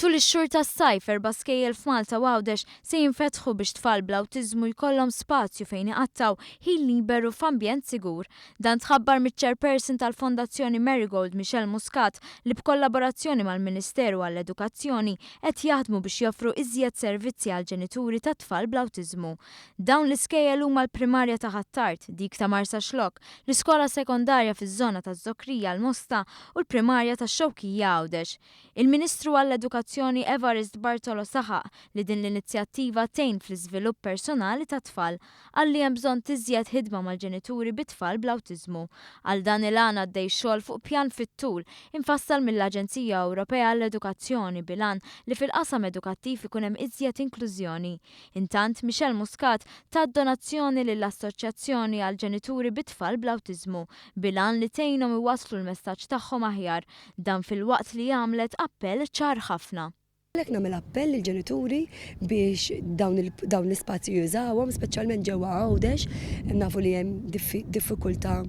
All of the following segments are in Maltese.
Tul ix-xhur tas-sajf, erba' skejjel f'Malta u Għawdex se jinfetħu biex tfal bl-awtiżmu jkollhom spazju fejn iqattgħu ħin liberu f'ambjent sigur. Dan tħabbar miċ-Chairperson tal-Fondazzjoni Marigold Michelle Muscat li b'kollaborazzjoni mal-Ministeru għall-Edukazzjoni qed jaħdmu biex joffru iżjed servizzi għall-ġenituri ta' tfal bl-awtiżmu. Dawn l-iskejjel huma l-Primarja ta' Ħ'Attard, dik ta' Marsaxlokk, l-Iskola Sekondarja fiż-żona taż-Żokrija l-Mosta u l-Primarja tax-Xewkija Għawdex. Il-Ministru għall-Edukazzjoni Evarist Bartolo saħaq li din l-inizjattiva tgħin fl-iżvilupp personali tat-tfal. Qal li hemm bżonn tiżjed ħidma mal-ġenituri bi tfal bl-awtiżmu. Għal dan il-għan għaddej xogħol fuq pjan fit-tul imfassal mill-Aġenzija Ewropea għall-Edukazzjoni bil-għan li fil-qasam edukattiv ikun hemm iżjed inklużjoni. Intant, Michelle Muscat tat donazzjoni lill-Assoċjazzjoni għall-Ġenituri bi Tfal bl-Awtiżmu bil-għan li tgħinhom iwasslu l-messaġġ tagħhom aħjar. Dan filwaqt li għamlet appell ċar ħafna. Għalhekk nagħmel appell lill-ġenituri biex dawn l-ispazji jużawhom, speċjalment ġewwa Għawdex, nafu li hemm diffikultà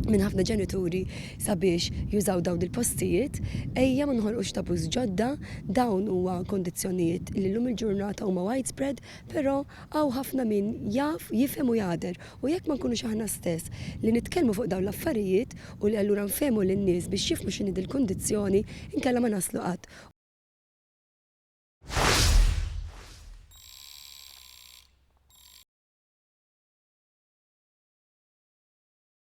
minn ħafna ġenituri sabiex jużaw dawn il-postijiet. Ejja ma noħolqux taboos ġodda, dawn huwa kondizzjonijiet li llum il-ġurnata huma widespread, però hawn ħafna min jaf, jifhem u jagħder. U jekk ma nkunux aħna stess li nitkellmu fuq dawn l-affarijiet u li allura nfehmu lin-nies biex jifhmu x'inhi dil-kundizzjoni, inkella ma naslu qatt.